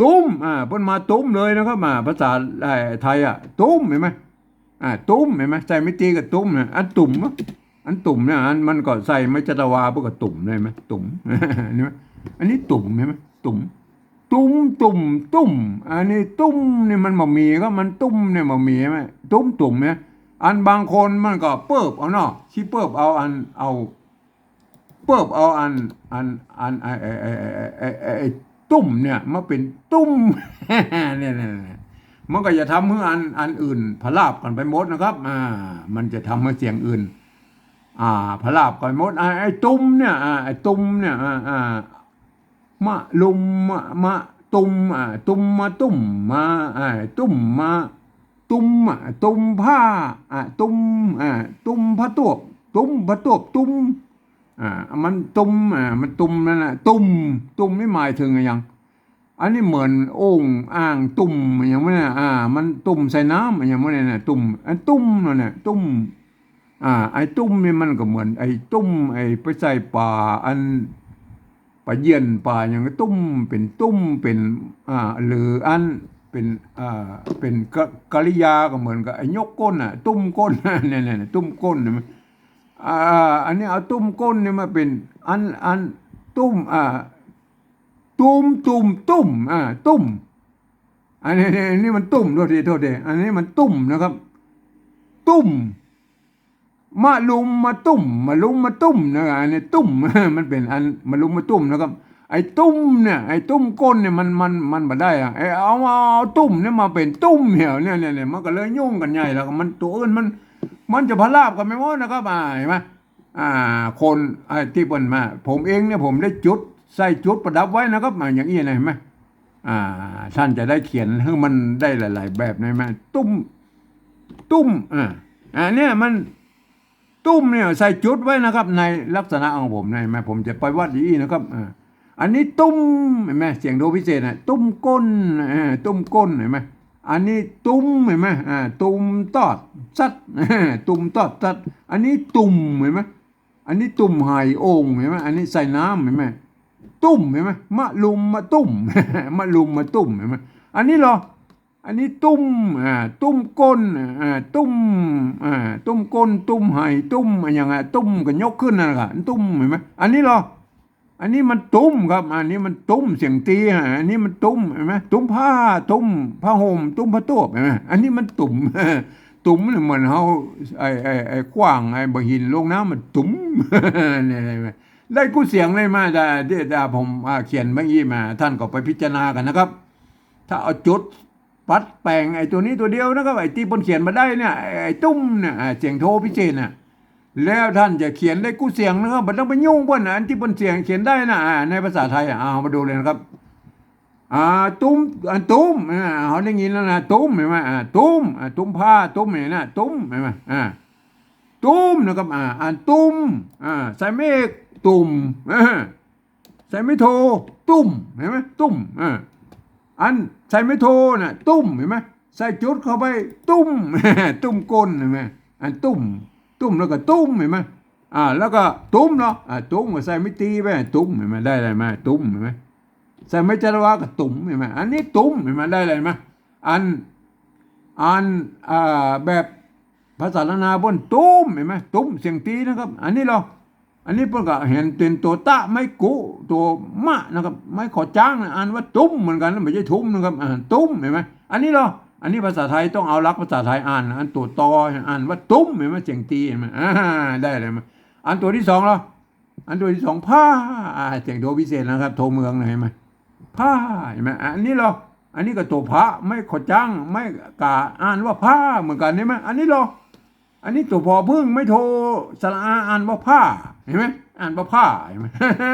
ตุ้ม อ่า เปิ้นมาตุ้มเลยนะครับ อ่า ภาษา เอ่อ ไทยอะ ตุ้ม เห็นไหม อ่า ตุ้ม เห็นไหม ใส่ไม้ตีก็ตุ้มนะ อันตุ่มอะ อันตุ่มเนี่ย อันมันก็ใส่ไม้จัตวา เปิ้นก็ตุ่ม เห็นไหม ตุ่ม เห็นไหม อันนี้ตุ่ม เห็นไหม ตุ่ม ตุ้ม ตุ่ม ตุ้ม อันนี้ตุ้มนี่มันบ่มีครับ มันตุ้มเนี่ยบ่มี เห็นไหม ตุ้ม ตุ่มเนี่ย อันบางคนมันก็เปิบเอาเนาะ ขี้เปิบเอาอัน เอา เปิบเอาอัน อัน อัน ไอ้ ไอ้ ไอ้ ไอ้ ไอ้ ไอ้ ไอ้ ไอ้ ตุ้มเนี่ย มาเป๋นตุ้ม เนี่ย เนี่ย เนี่ย มันก็จะทำหื้ออัน อันอื่นผลาบกั๋นไปหมดนะครับ อ่า มันจะทำหื้อเสียงอื่น อ่า ผลาบกั๋นหมด อ่า ไอ้ตุ้มเนี่ย อ่า ไอ้ตุ้มเนี่ย อ่า อ่า มะลุม มะ มะตุม อ่า ตุม มะตุ้ม มา อ่า ตุ้ม มา ตุม อ่า ตุมผ้า อ่า ตุม อ่า ตุมผ้าตวบ ตุมผ้าตวบ ตุม อ่า มันตุม อ่า มันตุมนั่นน่ะ ตุม ตุมนี่หมายเถิงอะหยัง อันนี้เหมือนโอ่งอ่างตุ่มอะหยังบ่เนี่ย อ่า มันตุ่มใส่น้ำอะหยังบ่เนี่ยนะ ตุ่ม อันตุ่มนั่นน่ะ ตุ่ม อ่า ไอ้ตุ้มนี่มันก็เหมือนไอ้ตุ้ม ไอ้ไปใส่ป๋า อันป๋าเยียนป๋าหยัง ตุ้ม เป๋นตุ้ม เป๋น อ่า หรืออันเป๋น อ่า เป๋นกะ กริยาก็เหมือนกับไอ้ยกก้นน่ะ ตุ้มก้น เนี่ย เนี่ย เนี่ย ตุ้มก้นเนี่ยมัน อ่า อันนี้เอาตุ้มก้นเนี่ยมาเป๋นอัน อันตุ้ม อ่า ตุ้ม ตุ้ม ตุ้ม อ่า ตุ้ม อันนี้ อันนี้มันตุ้ม โทษที โทษที อันนี้มันตุ้มนะครับ ตุ้ม มะลุม มะตุ้ม มะลุม มะตุ้มนะ อันนี้ตุ้ม มันเป๋นอัน มะลุม มะตุ้มนะครับ ไอ้ตุ้มเนี่ย ไอ้ตุ้มก้นเนี่ย มัน มัน มันบ่ได้อะ ไอ้เอา เอาตุ้มเนี่ยมาเป๋นตุ้มเหี่ยวเนี่ย เนี่ย เนี่ย มันก็เลยยุ่งกั๋นใหญ่แล้ว มัน ตั๋วอื่นมัน มันจะผลาบกั๋นไปหมดนะครับ อ่า หันก่อ อ่า คน ไอ้ตี้เปิ้นมา ผมเองเนี่ย ผมได้จุด ใส่จุดประดับไว้นะครับ อ่า อย่างอี้นะ หันก่อ อ่า ท่านจะได้เขียนหื้อมันได้หลายๆ แบบนะ หันก่อ ตุ้ม ตุ้ม อ่า อันเนี้ยมัน ตุ้มเนี่ยใส่จุดไว้นะครับ ในลักษณะของผมนะ หันก่อ ผมจะไปวัดอย่างอี้นะครับ อ่า อันนี้ตุ้ม หันก่อ เสียงโทพิเศษน่ะ ตุ้มก้น เออ ตุ้มก้น หันก่อ อันนี้ตุ้ม หันก่อ อ่า ตุ้มตอดสัตว์ ตุ้มตอดสัตว์ อันนี้ตุ่ม หันก่อ อันนี้ตุ่มไหโอ่ง หันก่อ อันนี้ใส่น้ำ หันก่อ ตุ้ม หันก่อ มะลุม มะตุ้ม มะลุม มะตุ้ม หันก่อ อันนี้ลอ อันนี้ตุ้ม อ่า ตุ้มก้น อ่า ตุ้ม อ่า ตุ้มก้น ตุ้มไห ตุ้มอะหยังอะ ตุ้มก็ยกขึ้นนั่นแหละ ตุ้ม หันก่อ อันนี้ลอ อันนี้มันตุ้มครับ อันนี้มันตุ้ม เสียงตี๋ อ่า อันนี้มันตุ้ม หันก่อ ตุ้มผ้า ตุ้มผ้าห่ม ตุ้มผ้าตวบ หันก่อ อันนี้มันตุ้ม ตุ้มเนี่ยเหมือนเฮา ไอ้ ไอ้ ไอ้ขว้าง ไอ้บ่าหินลงน้ำ มันตุ้ม เนี่ย ได้กู้เสียงเลยมา แต่ แต่ แต่ผม อ่า เขียนเมื่อกี้มา ท่านก็ไปพิจารณากั๋นนะครับ ถ้าเอาจุด ปัดแป๋งไอ้ตั๋วนี้ตั๋วเดียวนะครับ ไอ้ตี้เปิ้นเขียนบ่ได้เนี่ย ไอ้ ไอ้ตุ้มเนี่ย อ่า เสียงโทพิเศษน่ะ แล้วท่านจะเขียนได้กู้เสียงนะครับ บ่ต้องไปยุ่งเปิ้นน่ะ อันตี้เปิ้นเสียงเขียนได้น่ะ อ่า ในภาษาไทยอ่ะ เอามาดูเลยนะครับ อ่า ตุ้ม อ่า ตุ้ม อ่า เฮาได้ยินแล้วนะ ตุ้ม หันก่อ อ่า ตุ้ม อ่า ตุ้มผ้า ตุ้มเนี่ยนะ ตุ้ม หันก่อ อ่า ตุ้มนะครับ อ่า อันตุ้ม อ่า ใส่ไม้เอก ตุ้ม อ่า ใส่ไม้โท ตุ้ม หันก่อ ตุ้ม อ่า อันใส่ไม้โทน่ะ ตุ้ม หันก่อ ใส่จุดเข้าไป ตุ้ม ตุ้มก้น หันก่อ อันตุ้ม ตุ้มแล้วก็ตุ้ม หันก่อ อ่า แล้วก็ตุ้มเนาะ อ่า ตุ้มก็ใส่ไม้ตี๋ไป ตุ้ม หันก่อ ได้อะไรมา ตุ้ม หันก่อ ใส่ไม้จารวาก็ตุ้ม หันก่อ อันนี้ตุ้ม หันก่อ ได้อะไรมา อัน อัน อ่า แบบภาษาล้านนาเปิ้นตุ้ม หันก่อ ตุ้ม เสียงตี๋นะครับ อันนี้ลอ อันนี้เปิ้นก็หันเป๋นตั๋วตะไม้กุ ตั๋วมะนะครับ ไม้ขอจ๊างน่ะ อ่านว่าตุ้มเหมือนกั๋น บ่ใจ้ทุ่มนะครับ อ่า ตุ้ม หันก่อ อันนี้ลอ อันนี้ภาษาไทยต้องเอาหลักภาษาไทยอ่าน อันตั๋วตออ่านว่าตุ้ม หันก่อ เสียงตี๋ หันก่อ อ่า ได้เลยมา อันตั๋วตี้สองลอ อันตั๋วตี้สอง ผ้า อ่า เสียงโทพิเศษนะครับ โทเมืองนะ หันก่อ ผ้า หันก่อ อันนี้ลอ อันนี้ก็ตั๋วผะ ไม้ขอจ๊าง ไม้ก๋า อ่านว่าผ้าเหมือนกั๋น หันก่อ อันนี้ลอ อันนี้ตั๋วผอผึ้ง ไม้โท สระอา อ่านว่าผ้า หันก่อ อ่านว่าผ้า หันก่อ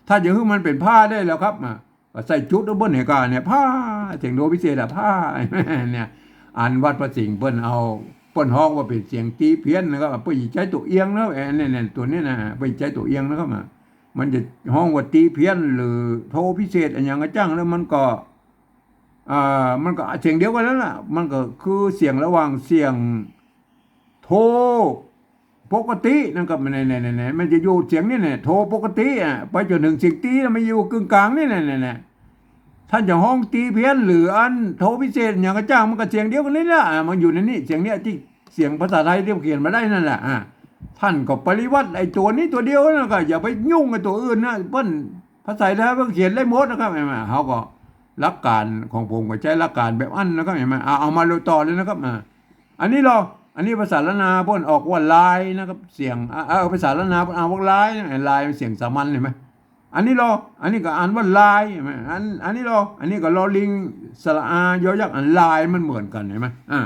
ถ้าจะหื้อมันเป๋นผ้าได้แล้วครับ อ่า ก็ใส่จุดเอาเปิ้นหันก่อเนี่ย ผ้า เสียงโทพิเศษอะ ผ้า เนี่ย อันวัดพระสิงห์เปิ้นเอา เปิ้นฮ้องว่าเป๋นเสียงตี๋เพี้ยนนะครับ เปิ้นใจ๊ตั๋วเอียงนะ เอ่อ เนี่ย เนี่ย ตั๋วนี้นะ เปิ้นใจ๊ตั๋วเอียงนะครับ อ่ะ มันจะฮ้องว่าตี๋เพี้ยนหรือโทพิเศษอะหยังก็จ้าง แล้วมันก็ อ่า มันก็เสียงเดียวกั๋นแล้วล่ะ มันก็คือเสียงระหว่างเสียง โทปกตินะครับ ใน ใน ใน ใน มันจะอยู่เสียงนี่แหละ โทปกติอ่ะ ไปจ๋นเถิงเสียงตี๋แล้วมันอยู่กึ่งก๋างนี่แหละ เนี่ย เนี่ย ท่านจะฮ้องตี๋เพี้ยนหรืออันโทพิเศษหยังก็จ้าง มันก็เสียงเดียวกั๋นนี่แหละ อ่ะ มันอยู่ในนี้ เสียงเนี้ยตี้ เสียงภาษาไทยตี้เขียนบ่ได้นั่นแหละ อ่ะ ท่านก็ปริวัติไอ้ตั๋วนี้ตั๋วเดียวนั่น ก็อย่าไปยุ่งกับตั๋วอื่นนะ เปิ้นภาษาไทยเปิ้นเขียนได้หมดนะครับ หันก่อ เฮาก็หลักก๋านของผมก็ใจ๊หลักก๋านแบบอั้นนะครับ หันก่อ อ่ะ เอามาดูต่อเลยนะครับ อ่ะ อันนี้ลอ อันนี้ภาษาล้านนาเปิ้นออกว่าลายนะครับ เสียง อ่ะ เออ ภาษาล้านนาเปิ้นอ่านว่าลายนะ ลายมันเสียงสามัญ หันก่อ อันนี้ลอ อันนี้ก็อ่านว่าลาย หันก่อ อัน อันนี้ลอ อันนี้ก็ลอลิง สระอา ยอยักษ์ อันลายมันเหมือนกั๋น หันก่อ อ่า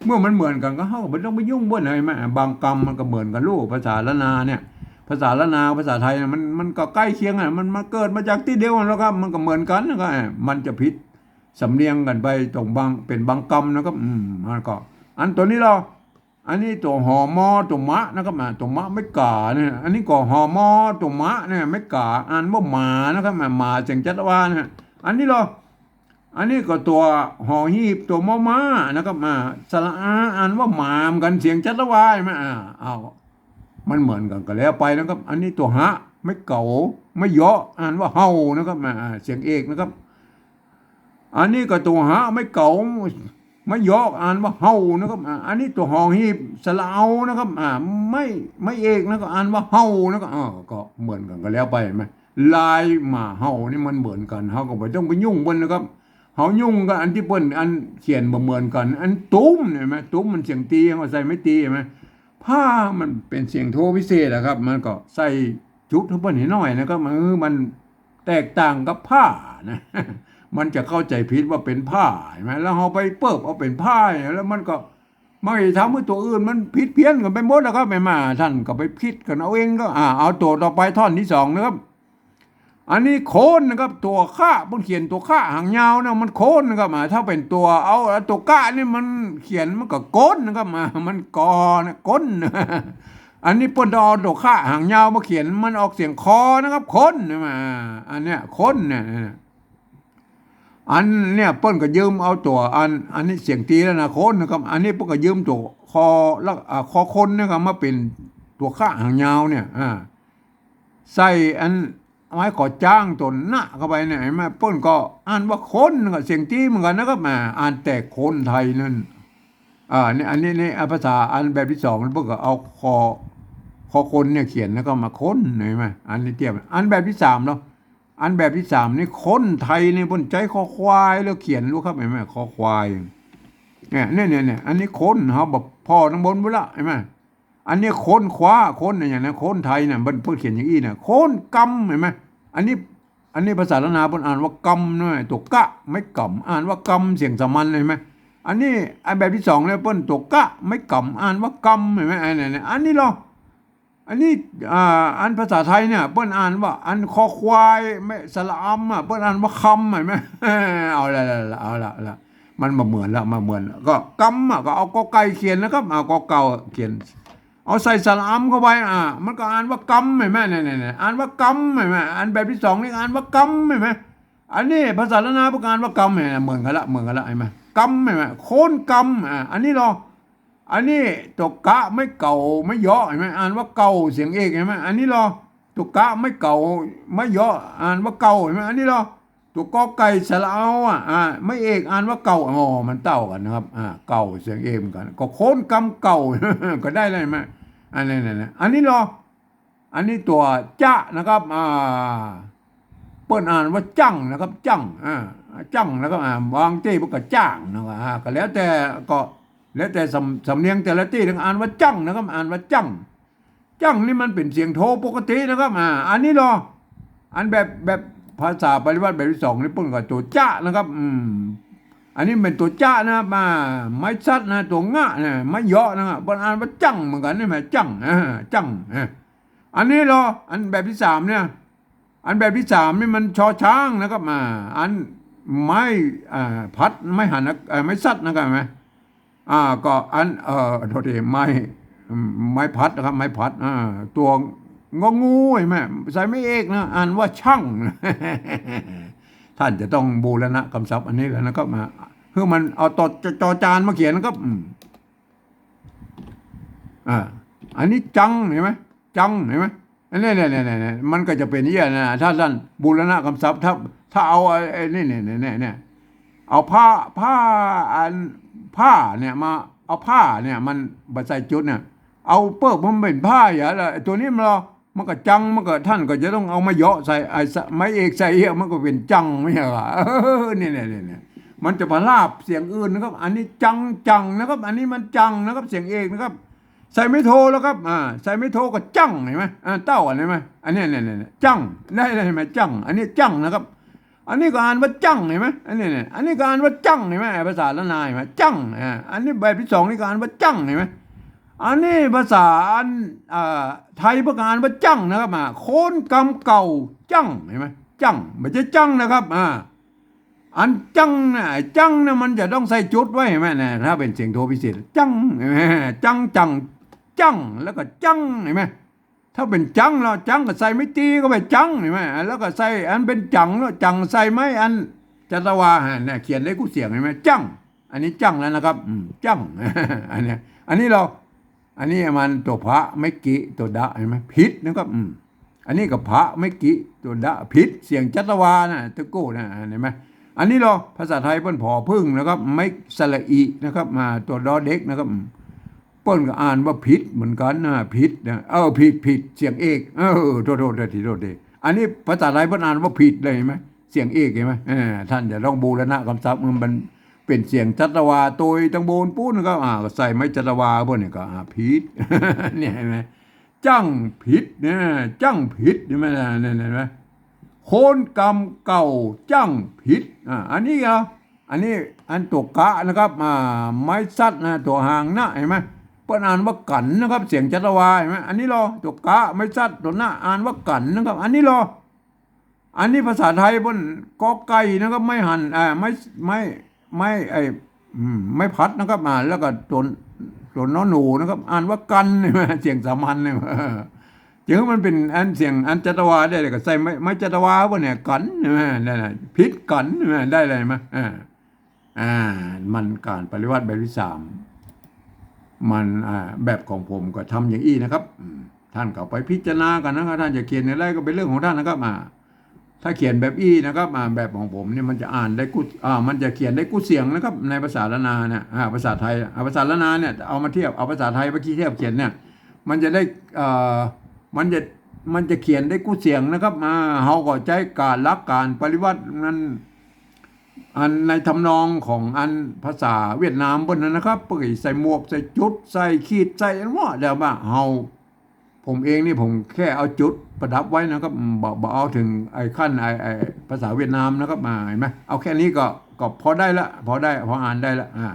เมื่อมันเหมือนกั๋นก็เฮาก็บ่ต้องไปยุ่งเปิ้น หันก่อ บางกำมันก็เหมือนกั๋นลูก ภาษาล้านนาเนี่ย ภาษาล้านนา ภาษาไทยเนี่ย มัน มันก็ใก้เคียงอะ มันมาเกิดมาจากตี้เดียวกั๋นแล้วครับ มันก็เหมือนกั๋นนะครับ มันจะผิดสำเนียงกั๋นไปตรงบาง เป๋นบางกำนะครับ อืม มันก็ อันตั๋วนี้ลอ อันนี้ตั๋วหอมอตั๋วมะนะครับ อ่า ตั๋วมะไม้ก๋าเนี่ย อันนี้ก็หอมอตั๋วมะเนี่ย ไม้ก๋า อ่านว่าหมานะครับ อ่า หมาเสียงจัตวาเนี่ย อันนี้ลอ อันนี้ก็ตั๋วหอหีบตั๋วมอม้านะครับ อ่า สระอา อ่านว่าหมาเหมือนกั๋น เสียงจัตวา หันก่อ อ่า เอา มันเหมือนกั๋นก็แล้วไปนะครับ อันนี้ตั๋วหะไม้เก๋า ไม้เยาะ อ่านว่าเห่านะครับ อ่า อ่า เสียงเอกนะครับ อันนี้ก็ตั๋วหะไม้เก๋า ไม้เยาะ อ่านว่าเห่านะครับ อ่า อันนี้ตั๋วหอหีบ สระเอานะครับ อ่า ไม้ ไม้เอกนะก็อ่านว่าเห่านะครับ อ่า ก็เหมือนกั๋นก็แล้วไป หันก่อ ลายหมาเห่านี่มันเหมือนกั๋น เฮาก็บ่ต้องไปยุ่งเปิ้นนะครับ เฮายุ่งกับอันตี้เปิ้น อันเขียนบ่เหมือนกั๋น อันตุ้มเนี่ย หันก่อ ตุ้มมันเสียงตี เฮาใส่ไม้ตี หันก่อ ผ้ามันเป๋นเสียงโทพิเศษอะครับ มันก็ใส่จุดหื้อเปิ้นหน่อยนะครับ เออ มันแตกต่างกับผ้านะ มันจะเข้าใจ๋ผิดว่าเป๋นผ้า หันก่อ แล้วเฮาไปเปิ๊บเอาเป๋นผ้าเนี่ย แล้วมันก็ มันก็ทำหื้อตั๋วอื่นมันผิดเพี้ยนกั๋นไปหมดแล้วครับ หันก่อ ต้านก็ไปผิดกั๋นเอาเองก็ อ่า เอาตั๋วต่อไป ท่อนตี้สองนะครับ อันนี้คนนะครับ ตั๋วคะ เปิ้นเขียนตั๋วคะหางยาวนะ มันคนนะครับ อ่า ถ้าเป๋นตั๋ว เอา เอาตั๋วกะนี่มันเขียนมันก็ก้นนะครับ อ่า มันกอนะ ก้น อันนี้เปิ้นต้องเอาตั๋วคะหางยาวมาเขียน มันออกเสียงคอนะครับ คนนะ อ่า อันเนี้ย คนเนี่ย อันเนี่ยเปิ้นก็ยืมเอาตั๋วอัน อันนี้เสียงตีแล้วนะ คนนะครับ อันนี้เปิ้นก็ยืมตั๋วคอ แล้ว อ่า คอคนเนี่ยครับ มาเป๋นตั๋วคะหางยาวเนี่ย อ่า ใส่อันไม้ขอจ้างตั๋วนะเข้าไปเนี่ย หันก่อ เปิ้นก็อ่านว่าคนนะครับ เสียงตีเหมือนกั๋นนะครับ อ่า อ่านแต่คนไทยนั่น อ่า นี่ อันนี้ นี่ อ่ะ ภาษาอันแบบตี้สอง เปิ้นก็เอาคอ คอคนเนี่ยเขียนแล้วก็มาคน หันก่อ อันนี้เตี้ย อันแบบตี้สามเนาะ อันแบบตี้สามนี่คนไทยนี่เปิ้นใจ๊คอควายแล้วเขียนลูกครับ หันก่อ คอควาย เนี่ย เนี่ย เนี่ย เนี่ย อันนี้คน เฮาบ่ผ่อตังบนปุ้นละ หันก่อ อันนี้คนคว้า คนเนี่ย อย่างนั้น คนไทยเนี่ย เปิ้น เปิ้นเขียนอย่างอี้เนี่ย คนกำ หันก่อ อันนี้ อันนี้ภาษาล้านนาเปิ้นอ่านว่ากำนะ ตั๋วกะไม้ก๋ำ อ่านว่ากำ เสียงสามัญ หันก่อ อันนี้ อันแบบตี้สองเนี่ย เปิ้นตั๋วกะไม้ก๋ำ อ่านว่ากำ หันก่อ อันนี้ อันนี้ลอ อันนี้ อ่า อันภาษาไทยเนี่ย เปิ้นอ่านว่า อันคอควาย ไม้สระอำอะ เปิ้นอ่านว่าคำ หันก่อ เอาละ เอาละ เอาละ มันบ่เหมือนละ บ่เหมือนละ ก็กำอะ ก็เอากอไก่เขียนนะครับ เอากอเก่าเขียน เอาใส่สระอำเข้าไป อ่า มันก็อ่านว่ากำ หันก่อ เนี่ย เนี่ย เนี่ย อ่านว่ากำ หันก่อ อันแบบตี้สองนี่อ่านว่ากำ หันก่อ อันนี้ภาษาล้านนาเปิ้นอ่านว่ากำ หันก่อ เหมือนกั๋นละ เหมือนกั๋นละ หันก่อ กำ หันก่อ คนกำ อ่า อันนี้ลอ อันนี้ตั๋วกะไม้เก๋า ไม้เยาะ หันก่อ อ่านว่าเก่า เสียงเอก หันก่อ อันนี้ลอ ตั๋วกะไม้เก๋า ไม้เยาะ อ่านว่าเก่า หันก่อ อันนี้ลอ ตั๋วกอไก่สระเอาอะ อ่า ไม้เอก อ่านว่าเก่า อ๋อ มันเต้ากั๋นนะครับ อ่า เก่า เสียงเอกเหมือนกั๋น ก็คนกำเก่า ก็ได้แล้ว หันก่อ อันนี้ อันนี้ อันนี้ลอ อันนี้ตั๋วจะนะครับ อ่า เปิ้นอ่านว่าจั่งนะครับ จั่ง อ่า จั่งนะครับ อ่า บางตี้เปิ้นก็จ้างนะครับ อ่า ก็แล้วแต่ ก็แล้วแต่สำ สำเนียงแต่ละตี้นะ อ่านว่าจั่งนะครับ อ่านว่าจั่ง จั่งนี่มันเป๋นเสียงโทปกตินะครับ อ่า อันนี้ลอ อันแบบ แบบภาษาปริวรรตแบบตี้สองนี่เปิ้นก็ตั๋วจะนะครับ อืม อันนี้เป๋นตั๋วจะนะครับ อ่า ไม้สัตว์นะ ตั๋วงะนะ ไม้เยาะนะครับ เปิ้นอ่านว่าจั่งเหมือนกั๋น หันก่อ จั่ง อ่า จั่ง อ่า อันนี้ลอ อันแบบตี้สามเนี่ย อันแบบตี้สามนี่มันชอช้างนะครับ อ่า อันไม้ อ่า พัด ไม้หันนะ เอ่อ ไม้สัตว์นะครับ หันก่อ อ่า ก็อัน เอ่อ โทษที ไม้ อืม ไม้พัดนะครับ ไม้พัด อ่า ตั๋วงองู หันก่อ ใส่ไม้เอกนะ อ่านว่าชั่ง ต้านจะต้องบูรณะกำศัพท์อันนี้แล้วนะครับ อ่า หื้อมันเอาตอ จอจานมาเขียนนะครับ อืม อ่า อันนี้จัง หันก่อ จัง หันก่อ อันนี้ เนี่ย เนี่ย เนี่ย เนี่ย มันก็จะเป๋นอย่างนี้นะ ถ้าต้านบูรณะกำศัพท์ ถ้า ถ้าเอาไอ้ ไอ้นี่ เนี่ย เนี่ย เนี่ย เอาผ้า ผ้า อัน ผ้าเนี่ยมา เอาผ้าเนี่ย มันบ่ใส่จุดเนี่ย เอาเปิ๊บมันเป๋นผ้าอย่างละ ไอ้ตั๋วนี้มันลอ มันก็จัง มันก็ ต้านก็จะต้องเอาไม้เยาะใส่ ไอ้สะ ไม้เอกใส่เอี้ย มันก็เป๋นจั่ง ไม่ใช่เหรอ เออ เนี่ย เนี่ย เนี่ย เนี่ย มันจะไปลาบเสียงอื่นนะครับ อันนี้จัง จั่งนะครับ อันนี้มันจั่งนะครับ เสียงเอกนะครับ ใส่ไม้โทแล้วครับ อ่า ใส่ไม้โทก็จั่ง หันก่อ อ่า เต้าอันนี้หันก่อ อันนี้ เนี่ย เนี่ย เนี่ย จั่ง ได้ ได้ หันก่อ จั่ง อันนี้จั่งนะครับ อันนี้ก็อ่านว่าจั่ง หันก่อ อันนี้ เนี่ย อันนี้ก็อ่านว่าจั่ง หันก่อ ภาษาล้านนา หันก่อ จั่ง อ่า อันนี้แบบตี้สองนี่ก็อ่านว่าจั่ง หันก่อ อันนี้ภาษาอัน อ่า ไทยเปิ้นก็อ่านว่าจั่งนะครับ อ่า คนกำเก่าจั่ง หันก่อ จั่ง บ่ใจ้จังนะครับ อ่า อันจั่งนะ ไอ้จั่งนะมันจะต้องใส่จุดไว้ หันก่อ นะ ถ้าเป๋นเสียงโทพิเศษ จั่ง หันก่อ จั่ง จั่ง จั่ง แล้วก็จั่ง หันก่อ ถ้าเป๋นจังแล้ว จังก็ใส่ไม้ตีเข้าไป จัง หันก่อ แล้วก็ใส่อันเป๋นจั่งแล้ว จั่งใส่ไม้อันจัตวา หันก่อ เนี่ย เขียนได้กู้เสียง หันก่อ จั่ง อันนี้จั่งแล้วนะครับ อืม จั่ง อันเนี้ย อันนี้ลอ อันนี้มันตั๋วผะไม้กิ ตั๋วดะ หันก่อ ผิดนะครับ อืม อันนี้ก็ผะไม้กิ ตั๋วดะ ผิด เสียงจัตวานะ ตะโก้นะ หันก่อ อันนี้ลอ ภาษาไทยเปิ้นผอผึ้งนะครับ ไม้สระอินะครับ มาตั๋วดอเด็กนะครับ อืม เปิ้นก็อ่านว่าผิดเหมือนกั๋นนะ ผิดนะ เออ ผิด ผิด เสียงเอก เออ โทษ โทษ โทษที โทษที อันนี้ภาษาไทยเปิ้นอ่านว่าผิดเลย หันก่อ เสียงเอก หันก่อ เออ ต้านจะต้องบูรณะกำศัพท์ มันเป๋นเสียงจัตวา โตยตังบนปู๊นก็ อ่า ก็ใส่ไม้จัตวา เปิ้นนี่ก็ อ่า ผิด เนี่ย หันก่อ จั่งผิด เนี่ย จั่งผิด หันก่อ เนี่ย หันก่อ คนกำเก่าจั่งผิด อ่า อันนี้ลอ อันนี้อันตั๋วกะนะครับ อ่า ไม้สัตว์นะ ตั๋วหางนะ หันก่อ เปิ้นอ่านว่ากั๋นนะครับ เสียงจัตวา หันก่อ อันนี้ลอ ตั๋วกะ ไม้สัตว์ ตั๋วนะ อ่านว่ากั๋นนะครับ อันนี้ลอ อันนี้ภาษาไทยเปิ้น กอไก่นะครับ ไม้หั่น อ่า ไม้ ไม้ ไม้ ไอ้ อืม ไม้พัดนะครับ อ่า แล้วก็ตั๋ว ตั๋วนอหนูนะครับ อ่านว่ากั๋น หันก่อ เสียงสามัญเนี่ย จึงมันเป๋นอันเสียงอันจัตวาได้เลย ก็ใส่ไม้ ไม้จัตวาเปิ้นเนี่ย กั๋น หันก่อ นั่นน่ะ ผิดกั๋น หันก่อ ได้เลย หันก่อ อ่า อ่า มันก๋านปริวรรตแบบตี้สาม มัน อ่า แบบของผมก็ทำอย่างอี้นะครับ อืม ต้านก็ไปพิจารณากั๋นนะครับ ต้านจะเขียนอย่างไรก็เป๋นเรื่องของต้านนะครับ อ่า ถ้าเขียนแบบอี้นะครับ อ่า แบบของผมเนี่ยมันจะอ่านได้กู้ อ่า มันจะเขียนได้กู้เสียงนะครับ ในภาษาล้านนาเนี่ย อ่า ภาษาไทย อ่า ภาษาล้านนาเนี่ย เอามาเทียบ เอาภาษาไทยไปเทียบเขียนเนี่ย มันจะได้ เอ่อ มันจะ มันจะเขียนได้กู้เสียงนะครับ อ่า เฮาก็ใจ๊ก๋านหลักก๋านปริวรรตนั้น อันในทำนองของอันภาษาเวียดนามเปิ้นนั้นนะครับ เปิ้นก็ใส่หมวก ใส่จุด ใส่ขีด ใส่อันว่า แต่ว่าเฮา ผมเองนี่ผมแค่เอาจุดประดับไว้นะครับ บ่ บ่เอาเถิงไอ้ขั้นไอ้ ไอ้ภาษาเวียดนามนะครับ อ่า หันก่อ เอาแค่นี้ก็ ก็พอได้ละ พอได้ พออ่านได้ละ อ่า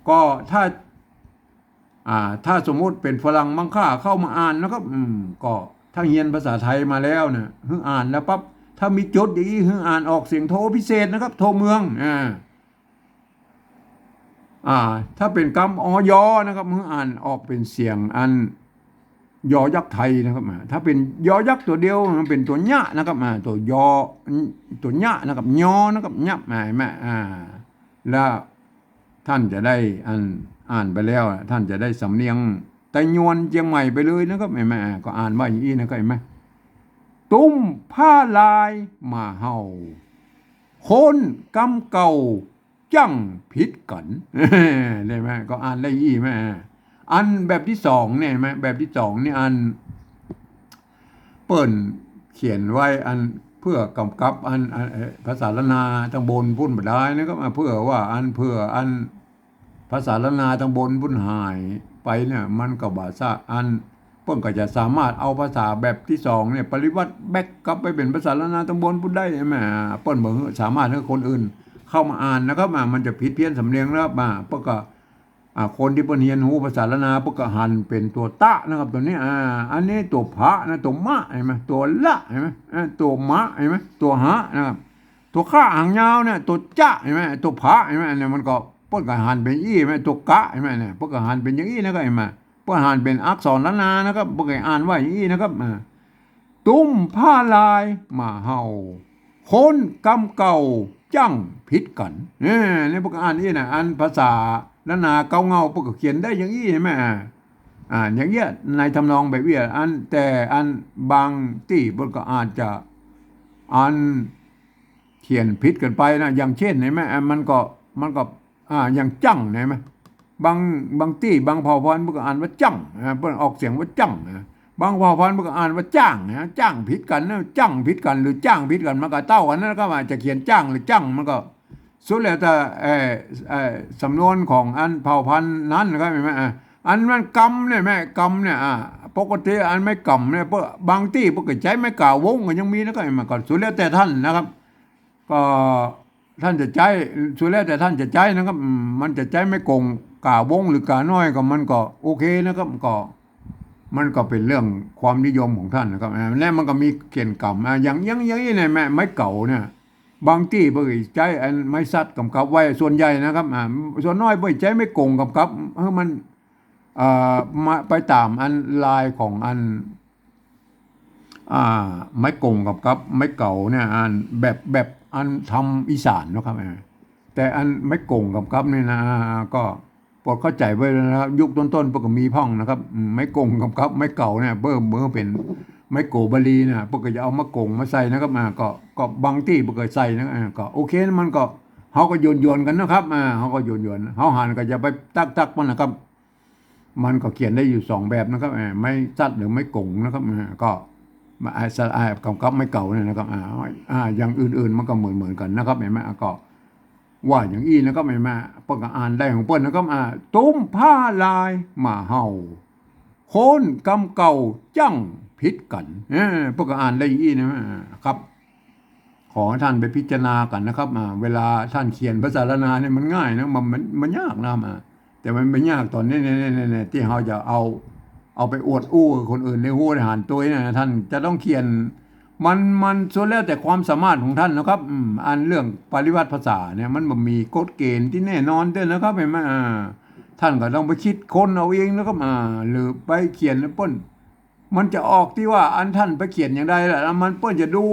ก็ถ้า อ่า ถ้าสมมุติเป๋นฝรั่งมังค่าเข้ามาอ่านนะครับ อืม ก็ถ้าเฮียนภาษาไทยมาแล้วเนี่ย หื้ออ่านแล้วปั๊บ ถ้ามีจุดอย่างอี้ หื้ออ่านออกเสียงโทพิเศษนะครับ โทเมือง อ่า อ่า ถ้าเป๋นกำ อ ยอ นะครับ หื้ออ่านออกเป๋นเสียงอัน ยอยักษ์ไทยนะครับ อ่า ถ้าเป๋นยอยักษ์ตั๋วเดียว มันเป๋นตั๋วยะนะครับ อ่า ตั๋วยอ ตั๋วยะนะครับ ยอนะครับ ยะ หันก่อ อ่า แล้ว ต้านจะได้อันอ่านไปแล้ว ต้านจะได้สำเนียงไตยวนเจียงใหม่ไปเลยนะครับ หันก่อ ก็อ่านว่าอย่างอี้นะครับ หันก่อ ตุ้มผ้าลายหม่าเห่า คนกำเก่าจั่งผิดกั๋น ได้ไหม ก็อ่านได้อี้ไหม อันแบบตี้สองเนี่ย หันก่อ แบบตี้สองนี่อัน เปิ้นเขียนไว้อันเปื้อกำกับอัน อัน เอ่อ ภาษาล้านนาตังบนปู๊นบ่ดายนะครับ อ่า เปื้อว่าอัน เปื้ออันภาษาล้านนาตังบนปู๊นหายไปเนี่ย มันก็บ่สา อัน เปิ้นก็จะสามารถเอาภาษาแบบตี้สองเนี่ย ปริวรรตแบกกลับไปเป๋นภาษาล้านนาตังบนปู๊นได้แหม เปิ้นบ่สามารถหื้อคนอื่นเข้ามาอ่านนะครับ อ่า มันจะผิดเพี้ยนสำเนียงนะครับ อ่า เปิ้นก็ อ่า คนตี้เปิ้นเฮียนฮู้ภาษาล้านนา เปิ้นก็หันเป๋นตั๋วตะนะครับ ตั๋วนี้ อ่า อันนี้ตั๋วผะนะ ตั๋วมะ หันก่อ ตั๋วละ หันก่อ อ่า ตั๋วมะ หันก่อ ตั๋วหะนะครับ ตั๋วข้าหางยาวเนี่ย ตั๋วจะ หันก่อ ตั๋วผะ หันก่อ อันนี้มันก็ เปิ้นก็หันเป๋นอี้ หันก่อ ตั๋วกะ หันก่อ เนี่ย เปิ้นก็หันเป๋นอย่างอี้นะครับ หันก่อ เปิ้นหันเป๋นอักษรล้านนานะครับ เปิ้นก็อ่านว่าอย่างอี้นะครับ อ่า ตุ้มผ้าลายหม่าเห่า คนกำเก่าจั่งผิดกั๋น เนี่ย เนี่ยเปิ้นก็อ่านอี้นะ อันภาษาล้านนาเก่าเง่าเปิ้นก็เขียนได้อย่างอี้หันก่อ อ่า อย่างเอี้ย ในทำนองแบบเอี้ย อัน แต่อันบางตี้เปิ้นก็อาจจะ อันเขียนผิดกั๋นไปนะ อย่างเช่น หันก่อ อ่า มันก็ มันก็ อ่า อย่างจั่ง หันก่อ บาง บางตี้ บางเผ่าพันธุ์เปิ้นก็อ่านว่าจั่ง อ่า เปิ้นออกเสียงว่าจั่งนะ บางเผ่าพันธุ์เปิ้นก็อ่านว่าจ้างนะ จ้างผิดกั๋นนะ จั่งผิดกั๋นหรือจ้างผิดกั๋น มันก็เต้ากั๋นนะ ก็ว่าจะเขียนจ้างหรือจั่ง มันก็ สุดแล้วแต่ เอ่อ เอ่อ สำนวนของอันเผ่าพันธุ์นั้นนะครับ หันก่อ อ่า อันมันก๋ำเนี่ยแม่ ก๋ำเนี่ย อ่า ปกติอันไม้ก๋ำเนี่ย เปิ้น บางตี้เปิ้นก็ใจ๊ไม้ก๋าวงก็ยังมีนะครับ หันก่อ สุดแล้วแต่ต้านนะครับ ก็ต้านจะใจ๊ สุดแล้วแต่ต้านจะใจ๊นะครับ อืม มันจะใจ๊ไม้โก่งก๋าวงหรือก๋าน้อยก็มันก็โอเคนะครับ ก็ มันก็เป๋นเรื่องความนิยมของต้านนะครับ อ่า และมันก็มีเขียนก๋ำ อ่า อย่าง อย่าง อย่างอี้เนี่ยแม่ ไม้เก๋าเนี่ย บางตี้เปิ้นก็ใจ๊อันไม้สัดก๋ำกับไว้ส่วนใหญ่นะครับ อ่า ส่วนน้อยเปิ้นใจ๊ไม้โก่งก๋ำกับ หื้อมัน เอ่อ มา ไปต๋ามอันลายของอัน อ่า ไม้โก่งก๋ำกับไม้เก๋าเนี่ย อันแบบ แบบอันต๋ามอีสานเนาะครับ อ่า แต่อันไม้โก่งก๋ำกับนี่นะ อ่า ก็โปรดเข้าใจ๋ไว้เลยนะครับ ยุคต้นๆ เปิ้นก็มีพ่องนะครับ อืม ไม้โก่งก๋ำกับไม้เก๋าเนี่ย เปิ้น เปิ้นเป๋นไม้โกบาลีเนี่ย เปิ้นก็จะเอาไม้โก่งมาใส่นะครับ อ่า ก็ ก็บางตี้เปิ้นก็ใส่นะ อ่า ก็โอเค มันก็ เฮาก็หยวนๆ กั๋นนะครับ อ่า เฮาก็หยวนๆ เฮาหันก็อย่าไปตั๊กๆ มันนะครับ มันก็เขียนได้อยู่สองแบบนะครับ เอ่อ ไม้สัดหรือไม้โก่งนะครับ อ่า ก็ อ่า สัด อ่า กับ กับไม้เก๋าเนี่ยนะครับ อ่า อ่า อย่างอื่นๆ มันก็เหมือนๆ กั๋นนะครับ หันก่อ อ่า ก็ว่าอย่างอี้นะครับ หันก่อ เปิ้นก็อ่านได้ของเปิ้นนะครับ อ่า ตุ้มผ้าลายหมาเห่า คนกำเก่าจั้งผิดกั๋น เออ เปิ้นก็อ่านได้อย่างอี้นะ อ่า ครับ ขอต้านไปพิจารณากั๋นนะครับ อ่า เวลาต้านเขียนภาษาล้านนาเนี่ยมันง่ายนะ มัน มัน มันยากนะ อ่า แต่มันบ่ยากต๋อนนี้ เนี่ย เนี่ย เนี่ย เนี่ย ตี้เฮาจะเอา เอาไปอวดอู้คนอื่นได้ฮู้ได้หันตวยนะ ต้านจะต้องเขียน มัน มันสุดแล้วแต่ความสามารถของต้านนะครับ อืม อันเรื่องปริวัติภาษาเนี่ย มันบ่มีกฎเกณฑ์ตี้แน่นอนเตื้อนะครับ หันก่อ อ่า ต้านก็ต้องไปคิดค้นเอาเองนะครับ อ่า หรือไปเขียนเปิ้น มันจะออกตี้ว่าอันต้านไปเขียนอย่างใดล่ะ แล้วมันเปิ้นจะดู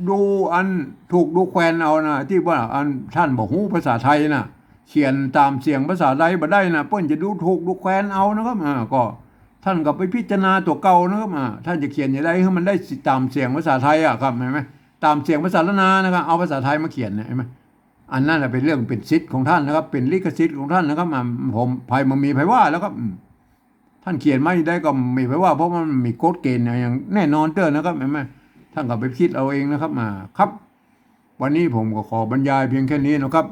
ดูอันถูกดูแควนเอานะ ตี้ว่าอันต้านบ่ฮู้ภาษาไทยนะ เขียนต๋ามเสียงภาษาไทยบ่ได้นะ เปิ้นจะดูถูกดูแควนเอานะครับ อ่า ก็ต้านก็ไปพิจารณาตั๋วเก่านะครับ อ่า ต้านจะเขียนอย่างใดหื้อมันได้ต๋ามเสียงภาษาไทยอะครับ หันก่อ ต๋ามเสียงภาษาล้านนานะครับ เอาภาษาไทยมาเขียนเนี่ย หันก่อ อันนั้นน่ะเป๋นเรื่องเป๋นสิทธิ์ของต้านนะครับ เป๋นลิขสิทธิ์ของต้านนะครับ อ่า ผม ใผบ่มีใผว่าแล้วครับ อืม ต้านเขียนมาอย่างใดก็บ่มีใผว่า เพราะมันมีกฎเกณฑ์อย่างแน่นอนเตื้อนะครับ หันก่อ ต้านก็ไปคิดเอาเองนะครับ อ่า ครับ วันนี้ผมก็ขอบรรยายเพียงแค่นี้นะครับ